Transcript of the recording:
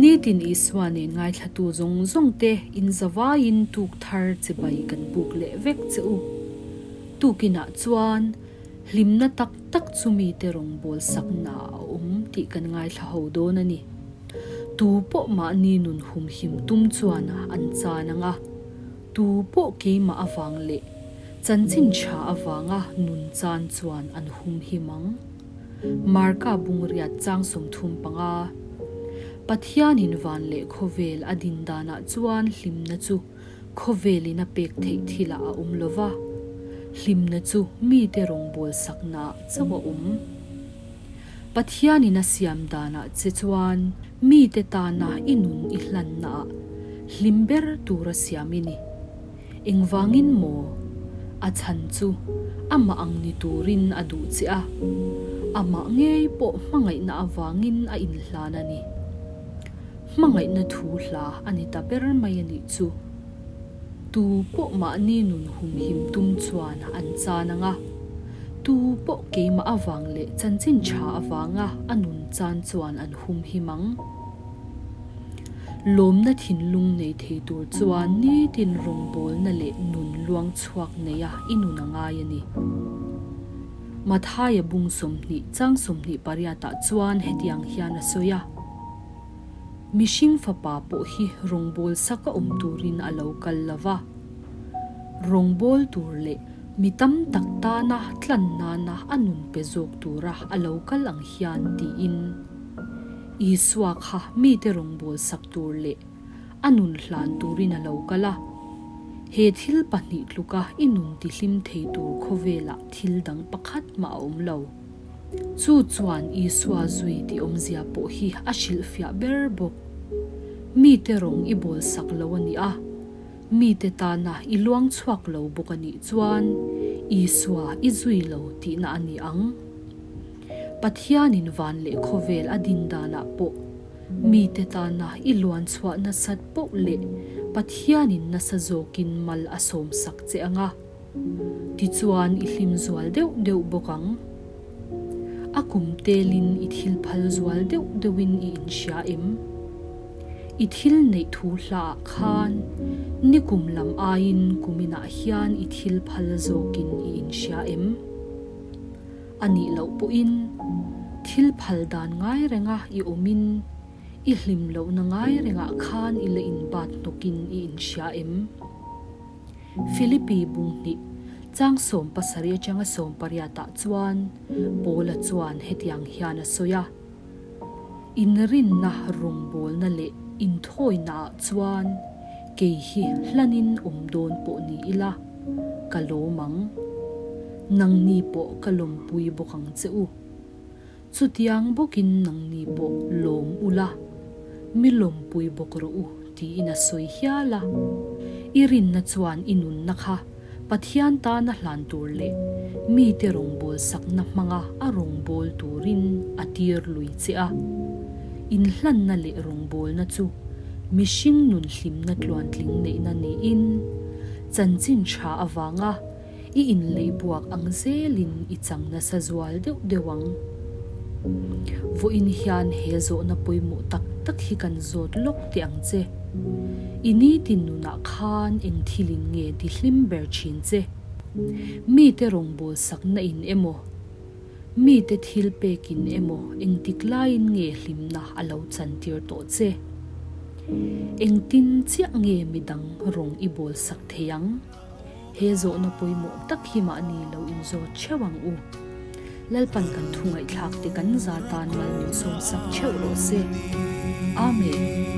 Nitin Isua nen ngaithlatu zawng zawng te in zavaiin tuk thar chibai kan buk leh vek che u. Tukinah chuan hlimna tak tak chu mite rawngbâwl sakna a awm tih kan ngaithla ho dawn a ni. Tu pawh mahni nun humhim tum chuan an chan ang a, tu pawh keimah avang leh chanchin tha avanga nun chan chuan an humhim ang. Marka bungriat chang 35. Pathianin van leh khawvel a din danah chuan hlimna chu khawvelin a pek theih thilah a awm lo va, hlimna chu mite rawngbâwl saknaah chauh a awm. Pathianin a siam danah che chuan mite tana i nun i hlannaah hlim ber tura siam i ni. Engvangin maw? A chhan chu amah ang ni turin a duh che a, amah ngei pawh hmangaihna avangin a inhlan a ni. Hmangaihna thu hla a ni ta ber mai a nih chu. Tu pawh mahni nun humhim tum chuan an chan ang a, tu pawh keimah avang leh chanchin tha avanga a nun chan chuan an humhim ang. Lawmna thinlung nei thei tur chuan nitin rawngbawlna leh nun luang chhuak neia i nun a ngai a ni. Mathaia bung 20 chang 28 ah chuan hetiang hian a sawi a, Mihring fapa pawh hi rawngbâwl sak a awm turin a lo kal lo va, rawngbâwl tur leh mi tam tak tana tlan nana a nun pe zawk tura a lo kal ang hian tiin. Isua kha mite rawngbâwl sak tur leh a nun hlan turin a lo kal a. He thil pahnih tluka i nun tihlim thei tur khawvelah thil dang pakhat mah a awm lo. Chu chuan Isua zui tih awmzia pawh hi a hrilhfiah ber bawk. Mite rawng i bawl sak lo a nih a, mite tana i luang chhuak lo bawk a nih chuan Isua i zui lo tihna a ni ang. Pathianin van leh khawvel a din danah pawh mite tana i luan chhuah nasat poh leh Pathianin nasa zawkin mal a sawmsak che ang a, tichuan i hlim zual deuh deuh bawk ang. A kum telin i thil phal zual deuh deuhin i inhria em? I thil neih thu hlaah khan nikum lam aiin kuminah hian i thil phal zawkin i inhria em? A nih loh pawhin thil phal dan ngai renga i awmin i hlim lohna ngai rengah khan i la inbat hnawkin i inhria em? Philippi bunghnih chang 17 atanga 18 ah chuan Paula chuan hetiang hian a sawi a, Inrinna rawngbawlna leh inthawinaah chuan kei hi hlanin awm dawn pawh ni ila, ka lawm ang. Nangni pawh ka lawmpui bawk ang che u. Chutiang bawkin nangni pawh lawm ula, mi lawmpui bawk rawh u tiin a sawi hial a. I rinna chuan i nunna kha Pathian tana hlan tur leh mite rawngbâwl sakna hmanga a rawngbâwl turin a tir lui che a. Inhlanna leh rawngbâwlna chu mihring nun hlimna tluantling neihna niin chanchin tha avanga i inlei buak ang zelin i chang nasa zual deuh deuh ang. Vawiin hian he zawhna pawimawh tak tak hi kan zawt lawk teh ang che. I nitin nunah khan eng thilin nge ti hlim ber thin che? Mite rawngbâwl sakna in emaw, mite thil pekin emaw engtik laiin nge hlimna a lo chantir tawh che? Engtin chiah nge midang rawng i bâwl sak thei ang? He zawhna pawimawh tak hi mahni lo inzawt theuh ang u. Lalpan kan thu ngaihthlak te kan za tan mal min sawmsak theuh rawh se. Amen.